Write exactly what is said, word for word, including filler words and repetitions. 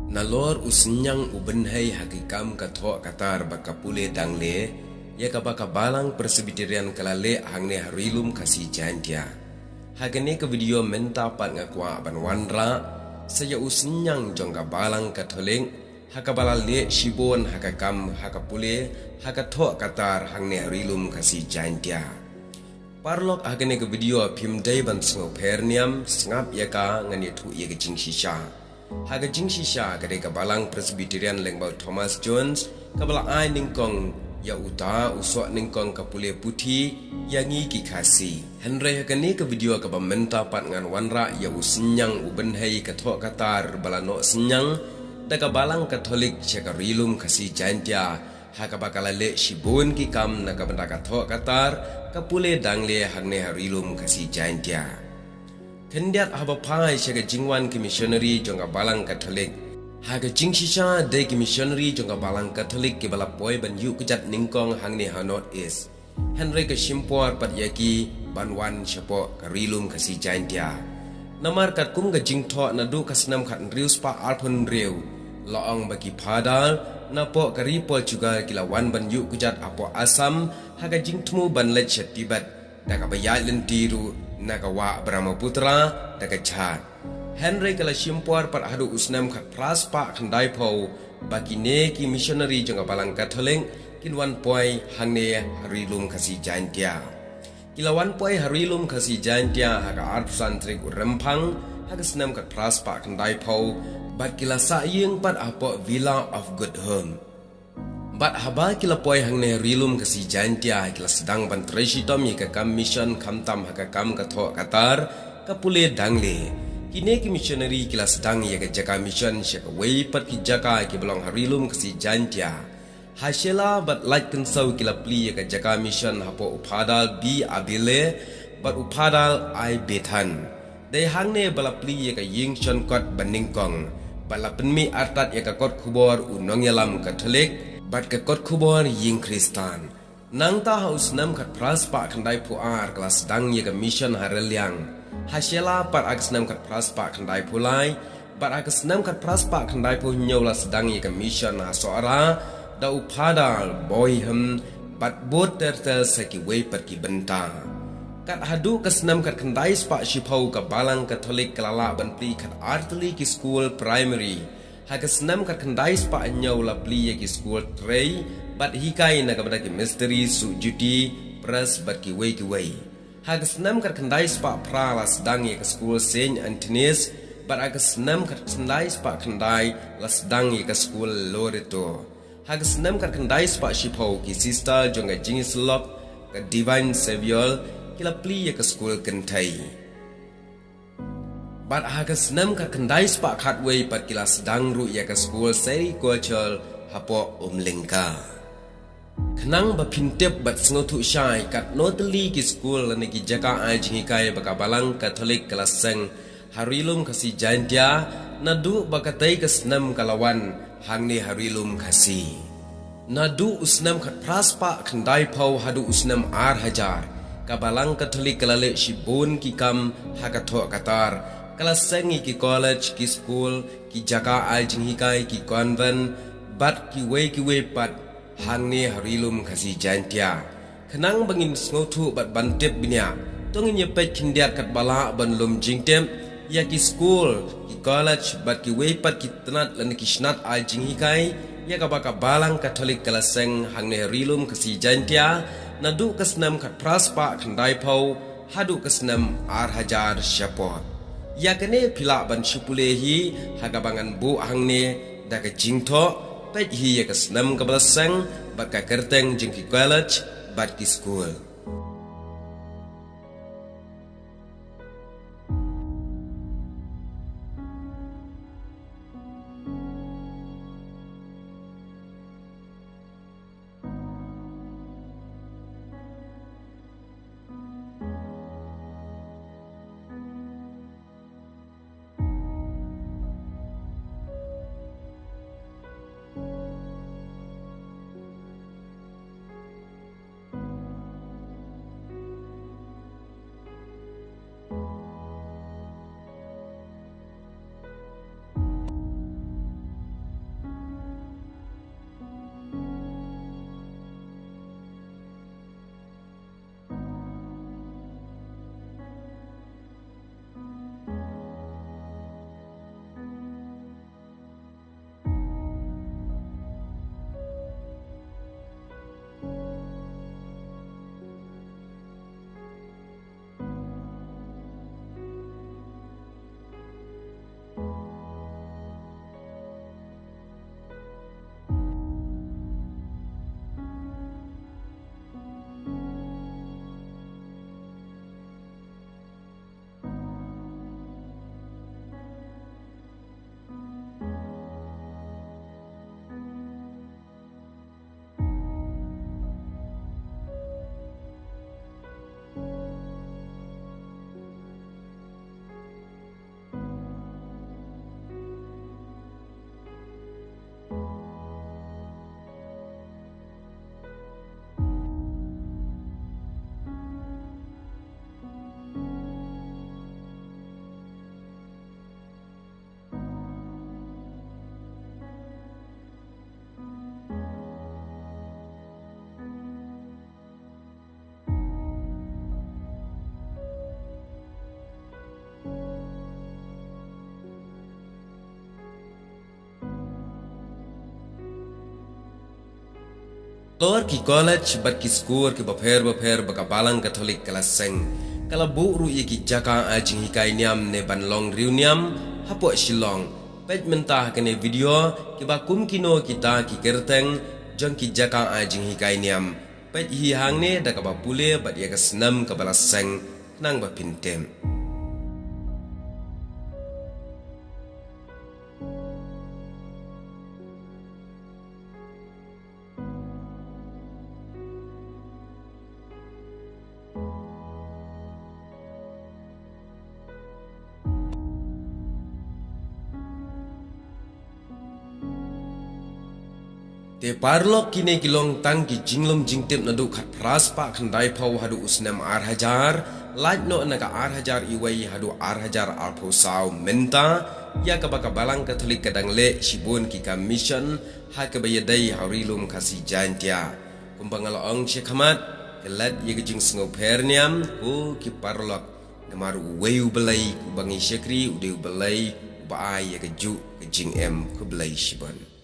Nalor u synñiang u bynhei ha ki kam ka thoh ka tar bad ka pule dangle, ïa kaba ka Balang Presbyterian ka la leh hangne ha Ri-lum Khasi Jaintia. Ha kane ka video mynta pat nga kwah ban wanrah sa ïa u synñiang jong ka Balang Katholik ha kaba la leh shibun ha ka kam ha ka pule ha ka thoh ka tar hangne ha Ri-lum Khasi Jaintia. Paralok, ha kane ka video phim dei ban sngewpher niam, sngap ïa ka, ngan ïathuh ïa ka jingshisha. Ha ka jingshisha ka dei ka Balang Presbyterian Lyngba u Thomas Jones kaba la ai nyngkong ïa uta u soh nyngkong ka pule puthi ïa ngi ki Khasi. Hynrei ha kane ka video kaba mynta pat ngan wanrah ïa u synñiang u bynhei ka thoh ka tar ba la noh synñiang da ka Balang Katholik sha ka Ri-lum Khasi Jaintia, ha kaba ka la leh shibun ki kam na ka bynta ka thoh ka tar ka pule dangle hangne ha Ri-lum Khasi Jaintia. Khyndiat haba phai sha ka jingwan ki missionary jong ka Balang Katholik. Ha ka jingshisha dei ki missionary jong ka Balang Katholik kiba la poi ban ïuh kjat nyngkong hangne ha North East. Hynrei ka shim por pat ïa ki ban wan shapoh ka Ri-lum Khasi Jaintia. Namar katkum ka jingthoh naduh ka snem khathynriew spah arphew hynriew, la ong ba ki phadar napoh ka ri Portugal ki la wan ban ïuh kjat hapoh Assam ha ka jingthmu ban leit sha Tibet da kaba ïaid lynti ruh na ka wah Brahmaputra da ka jhad. Hynrei ka la shim por pat haduh u snem khatphra spah khyndaiphew ba kine ki missionary jong ka Balang Katholik kin wan poi hangne ha Ri-lum Khasi Jaintia. Ki la wan poi ha Ri-lum Khasi Jaintia ha ka arphew san tarik u Rymphang ha ka snem khatphra spah khyndaiphew bad ki la sah ïing pat hapoh Villa of Good Hope. Bad haba ki la poi hangne ha Ri-lum Khasi Jaintia ki la sdang ban trei shitom ïa ka kam mission khamtam ha ka kam ka thoh ka tar ka pule dangle. Kine ki missionary ki la sdang ïa ka jaka mission sha kawei pat ki jaka kiba long ha Ri-lum Khasi Jaintia. Ha Shella bad Laitkynsou ki la plie ïa ka jaka mission hapoh u Phadar B. Abele bad u Phadar I. Bethan. Dei hangne ba la plie ïa ka ïing shon kot ba nyngkong bad la pynmih artat ïa ka kot khubor U Nongïalam Katholik bad ka kot khubor ïing Khristan. Nangta ha u snem khatphra spah khyndaiphew ar ka la sdang ïa ka mission ha Rylliang. Ha Shella pat ha ka snem khatphra spah khyndaiphew lai bad ha ka snem khatphra spah khyndaiphew hynñiew la sdang ïa ka mission ha Sohra da u Phadar Boyhem bad bud ter ter sa kiwei pat ki bynta. Kat haduh ka snem khatkhyndai spah shiphew ka Balang Katholik ka la lah ban plie khatar tylli ki skul primary. Ha ka snem khatkhyndai spah hynñiew la plie ïa ki skul trei bad hikai na ka bynta ki mistri, suh juti, press bad kiwei kiwei. Ha ka snem khatkhyndai spah phra la sdang ïa ka skul Saint Anthony's bad ha ka snem khatkhyndai spah khyndai la sdang ïa ka skul Loreto. Ha ka snem khatkhyndai spah shiphew ki sister jong ka jingïasyllok ka Divine Saviour ki la plie ïa ka skul Kynthei. Bad ha ka snem khatkhyndai spah khatwei pat ki la sdang ruh ïa ka skul Sericulture hapoh Umlyngka. Khnang ba phin tip bad sngewthuh shai katno tylli ki skul lane ki jaka ai jinghikai ba ka Balang Katholik ka la seng ha Ri-lum Khasi Jaintia naduh ba katei ka snem ka la wan hangne ha Ri-lum Khasi. Naduh u snem khatphra spah khyndaiphew haduh u snem ar hajar, ka Balang Katholik ka la leh shibun ki kam ha ka thoh ka tar, ka la seng ïa ki college, ki skul, ki jaka ai jinghikai, ki convent bad kiwei kiwei pat hangne ha Ri-lum Khasi Jaintia. Khnang ba ngin sngewthuh bad ban tip bniah, to ngin ïa peit khyndiat katba lah ban lum jingtip ïa ki skul, ki college bad kiwei pat ki tnat lane ki snat ai jinghikai ïa kaba ka Balang Katholik ka la seng hangne ha Ri-lum Khasi Jaintia naduh ka snem khatphra spah khyndaiphew haduh ka snem ar hajar shapoh. Ïa kane phi lah ban shu pule hi ha kaba ngan buh hangne da ka jingthoh, peit hi ïa ka snem kaba la seng bad ka kyrteng jong ki college bad ki skul. Halor ki college bad ki skul kiba pher bapher ba ka Balang Katholik ka la seng, ka la buh ruh ïa ki jaka ai jinghikai niam ne ban long riewniam hapoh Shillong. Peit mynta ha kane video kiba kum kino kita ki kyrteng jong ki jaka ai jinghikai niam. Peit hi hangne da kaba pule bad ïa ka snem kaba la seng khnang ba phin tip. Te paralok, kine ki long tang ki jinglum jingtip naduh khatphra spah khyndaiphew haduh u snem ar hajar, lait noh na ka ar hajar iwei haduh ar hajar arphew saw mynta, ïa kaba ka Balang Katholik ka dang leh shibun ki kam mission ha kaba ïadei ha Ri Lum Khasi Jaintia. Kumba nga la ong shakhmat, ka leit ïa ka jingsngewpher niam ko ki paralok, namar uwei U Blei uba ngi shakri u dei U Blei uba ai ïa kajuh ka jingim. Khublei shibun.